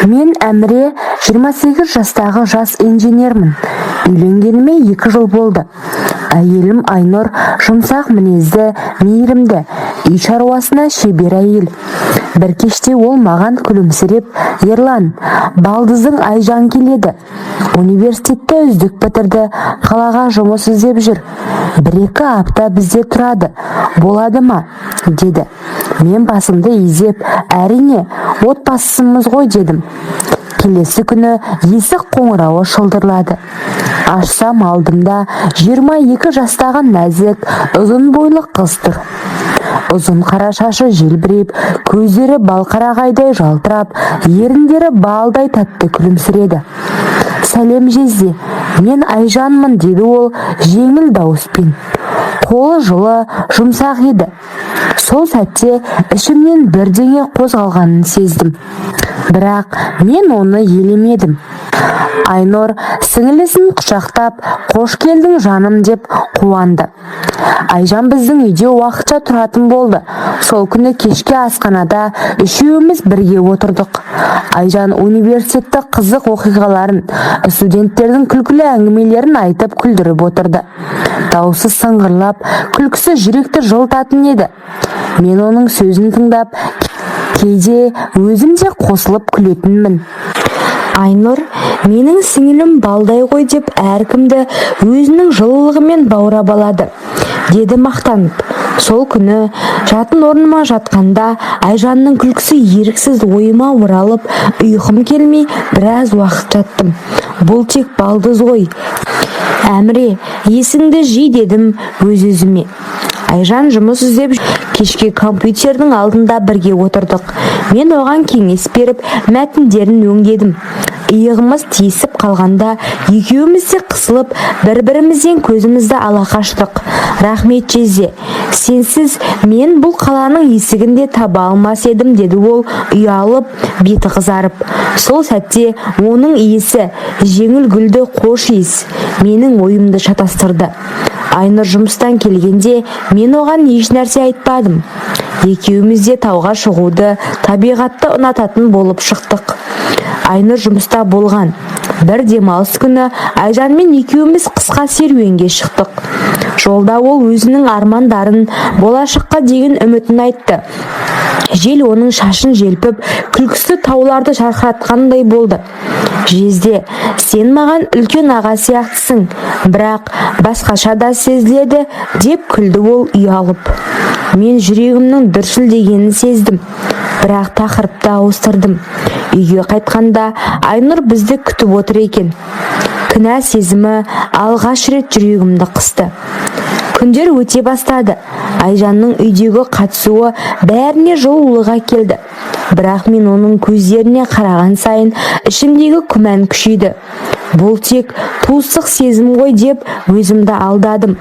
Мен Әміре, 28 жастағы жас инженермін. Үйленгеніме 2 жыл болды. Әйелім Айнұр жұмсақ мінезді, мейірімді, үй шаруасына шебер әйел. Бір кеште ол маған күлімсіреп: «Ерлан, балдызың Айжан келеді. Университетті үздік бітірді, қалаға жұмыс іздеп жүр. 1-2 апта бізде тұрады, болады ма?» – деді. Мен басымды изеп, «Әрине, отбасымыз ғой» дедім. Келесі күні есік қоңырауы шылдырлады. Ашсам, алдымда 22 жастағы нәзік, ұзын бойлы қыз тұр. Ұзын қара шашы желбіреп, көздері балқарағайдай жалтырап, еріндері балдай тәтті күлімсіреді. «Сәлем, жезде, мен Айжанмын», – деді ол жеңіл дауыспен. Қолы жылы, жұмсақ еді. Сол сәтте ішімнен бірдеңе қозғалғанын сездім, бірақ мен оны елемедім. Айнұр сіңілісін құшақтап, «Қош келдің, жаным», – деп қуанды. Айжан біздің үйде уақытша тұратын болды. Сол күні кешке асханада үшеуміз бірге отырдық. Айжан университетті қызық оқиғаларын, студенттердің күлкілі әңгімелерін айтып, күлдіріп отырды. Даусы сыңғырлап, күлкісі жүректі жылытатын еді. Мен оның сөзін тыңдап, кейде өзім де қосылып күлетінмін. Айнұр «Менің сіңілім балдай ғой» деп әркімді өзінің жылылығымен баурап алады, деді мақтанып. Сол күні жатын орныма жатқанда Айжанның күлкісі еріксіз ойыма оралып, ұйқым келмей біраз уақыт жаттым. «Бұл тек балдыз ғой, Әміре, есіңді жи», – дедім өз-өзіме. Айжан жұмыс іздеп, кешке компьютердің алдында бірге отырдық. Мен оған кеңес беріп, мәтіндерін өңдедім. Иығымыз тиісіп қалғанда, екеуміз де қысылып, бір-бірімізден көзімізді ала қаштық. «Рахмет, жезде, сенсіз мен бұл қаланың есігін де таба алмас едім», – деді ол ұялып, беті қызарып. Сол сәтте оның иісі, жеңіл гүлді қош иіс, менің ойымды шатастырды. Айнұр жұмыстан келгенде, мен оған еш нәрсе айтпадым. Екеуміз де тауға шығуды, табиғатты ұнататын болып шықтық. Айнұр жұмыста болған бір демалыс күні Айжанмен екеуміз қысқа серуенге шықтық. Жолда ол өзінің армандарын, болашаққа деген үмітін айтты. Жел оның шашын желпіп, күлкісі тауларды жарқыратқандай болды. «Жезде, сен маған үлкен аға сияқтысың, бірақ басқаша да сезіледі», – деп күлді ол ұялып. Мен жүрегімнің дүрсілдегенін сездім, бірақ тақырыпты ауыстырдым. Үйге қайтқанда Айнұр бізді күтіп отыр екен. Кінә сезімі алғаш рет жүрегімді қысты. Күндер өте бастады. Айжанның үйдегі қатысуы бәріне жылулық әкелді, бірақ мен оның көздеріне қараған сайын ішімдегі күмән күшейді. «Бұл тек туыстық сезім ғой» деп өзімді алдадым.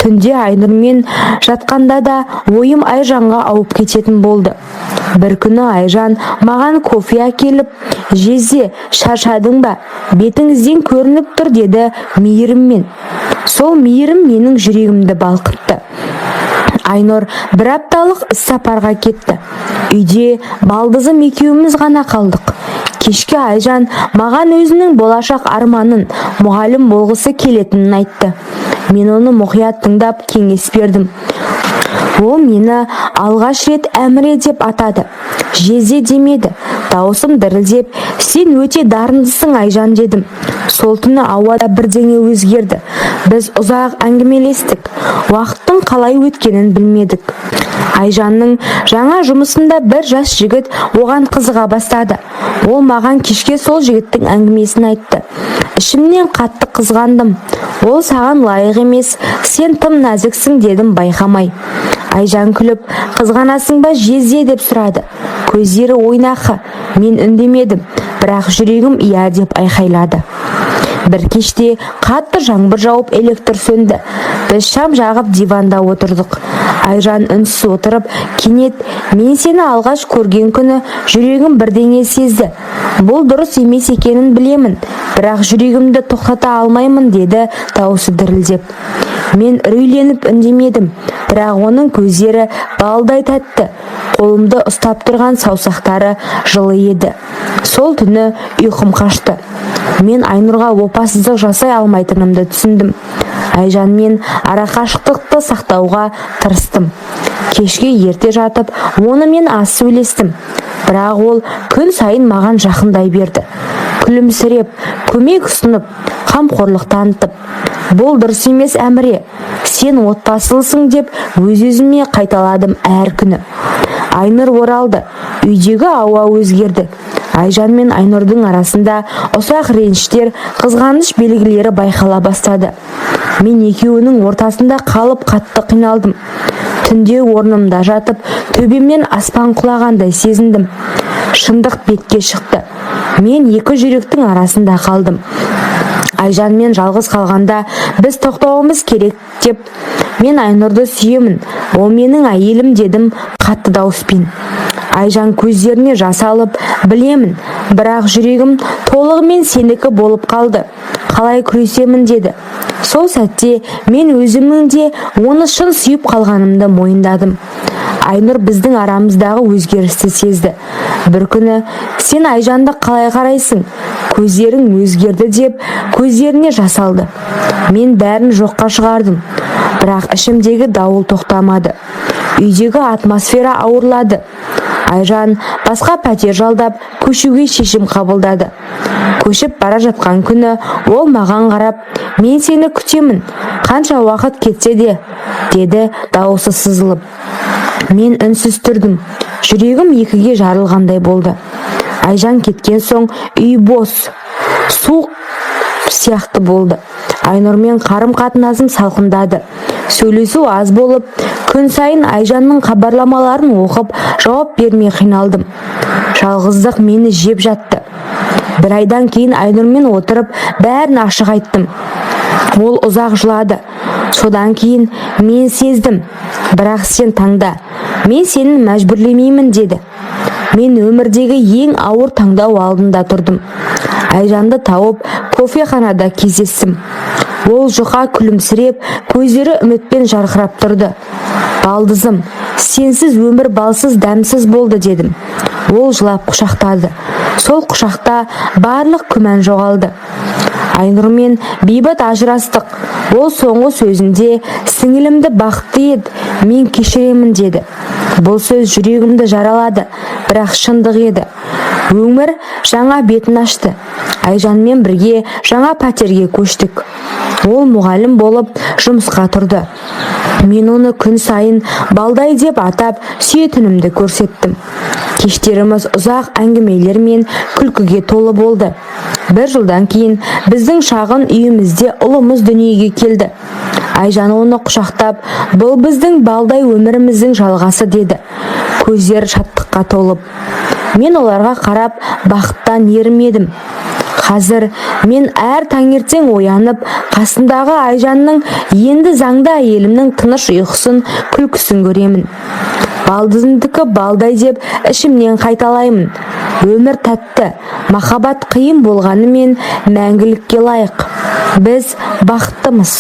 Түнде Айнұрмен жатқанда да ойым Айжанға ауып кететін болды. Бір күні Айжан маған кофе әкеліп, «Жезде, шаршадың ба? Бетіңізден көрініп тұр», – деді мейіріммен. Сол мейірім менің жүрегімді балқытты. Айнұр бір апталық іс-сапарға кетті. Үйде балдызым екеуміз ғана қалдық. Кешке Айжан маған өзінің болашақ арманын, мұғалім болғысы келетінін айтты. Мен оны мұқият тыңдап, кеңес бердім. Ол мені алғаш рет Әміре деп атады, жезде демеді. Дауысым дірілдеп, «Сен өте дарындысың, Айжан», – дедім. Сол түні ауада бірдеңе өзгерді. Біз ұзақ әңгімелестік, уақыттың қалай өткенін білмедік. Айжанның жаңа жұмысында бір жас жігіт оған қызыға бастады. Ол маған кешке сол жігіттің әңгімесін айтты. Ішімнен қатты қызғандым. «Ол саған лайық емес, сен тым нәзіксің», – дедім байқамай. Айжан күліп, «Қызғанасың ба, жезде?» – деп сұрады. Көздері ойнақы. Мен үндемедім, бірақ жүрегім «иә» деп айқайлады. Бір кеште қатты жаңбыр жауып, электр сөнді. Біз шам жағып, диванда отырдық. Айжан үнсіз отырып, кенет: «Мен сені алғаш көрген күні жүрегім бірдеңе сезді. Бұл дұрыс емес екенін білемін, бірақ жүрегімді тоқтата алмаймын», – деді даусы дірілдеп. Мен үрейленіп үндемедім, бірақ оның көздері балдай тәтті, қолымды ұстап тұрған саусақтары жылы еді. Сол түні ұйқым қашты. Мен Айнұрға опасыздық жасай алмайтынымды түсіндім. Айжанмен арақашықтықты сақтауға тырыстым. Кешке ерте жатып, онымен аз сөйлестім. Бірақ ол күн сайын маған жақындай берді. Күлімсіреп, көмек ұсынып, қамқорлық танытып. Бұл дұрыс емес, Әміре. Сен отбасылысың деп өз-өзіме қайталадым әр күні. Айнұр оралды. Үйдегі ауа өзгерді. Айжан мен Айнұрдың арасында ұсақ реніштер, қызғаныш белгілері байқала бастады. Мен екеуінің ортасында қалып, қатты қиналдым. Түнде орнымда жатып, төбемнен аспан құлағандай сезіндім. Шындық бетке шықты. Мен екі жүректің арасында қалдым. Айжанмен жалғыз қалғанда, біз тоқтауымыз керек деп, мен Айнұрды сүйемін, ол менің әйелім дедім қатты дауыспен. Айжан көздеріне жас алып, білемін, бірақ жүрегім толығымен сенікі болып қалды. Қалай күресемін деді. Сол сәтте мен өзімнің де оны шын сүйіп қалғанымды мойындадым. Айнұр біздің арамыздағы өзгерісті сезді. Бір күні, сен Айжанды қалай қарайсың? Көздерің өзгерді деп көздеріне жас алды. Мен бәрін жоққа шығардым. Бірақ ішімдегі дауыл тоқтамады. Үйдегі атмосфера ауырлады. Айжан басқа пәтер жалдап, көшуге шешім қабылдады. Көшіп бара жатқан күні ол маған қарап, мен сені күтемін, қанша уақыт кетсе де, деді дауысы сызылып. Мен үнсіз тұрдым. Жүрегім екіге жарылғандай болды. Айжан кеткен соң үй бос, суық сияқты болды. Айнұрмен қарым-қатынасым салқындады. Сөйлесу аз болып, күн сайын Айжанның хабарламаларын оқып, жауап бермей қиналдым. Жалғыздық мені жеп жатты. Бір айдан кейін Айнұрмен отырып, бәрін ашық айттым. Ол ұзақ жылады. Содан кейін, мен сездім, бірақ сен таңда. Мен сені мәжбүрлемеймін деді. Мен өмірдегі ең ауыр таңдау алдында тұрдым. Айжанды тауып, кофеханада кездестім. Ол жұқа күлімсіреп, көздері үмітпен жарқырап тұрды. Балдызым, сенсіз өмір балсыз, дәмсіз болды дедім. Ол жылап құшақтады. Сол құшақта барлық күмән жоғалды. Айнұрмен бейбіт ажырастық. Ол соңғы сөзінде, сіңілімді бақытты ет, мен кешіремін деді. Бұл сөз жүрегімді жаралады, бірақ шындық еді. Өмір жаңа бетін ашты. Айжанмен бірге жаңа пәтерге көштік. Ол мұғалім болып жұмысқа тұрды. Мен оны күн сайын балдай деп атап, сүйетінімді көрсеттім. Кештеріміз ұзақ әңгімелер мен күлкіге толы болды. Бір жылдан кейін біздің шағын үйімізде ұлымыз дүниеге келді. Айжан оны құшақтап, бұл біздің балдай өміріміздің жалғасы деді. Көздері шаттыққа толып. Мен оларға қарап, бақыттан ерімедім. Қазір мен әр таңертең оянып, қасындағы Айжанның, енді заңды әйелімнің тыныш ұйқысын, күлкісін көремін. Балдызымдікі балдай деп ішімнен қайталаймын. Өмір тәтті, махаббат қиын болғанымен мәңгілікке лайық. Біз бақыттымыз.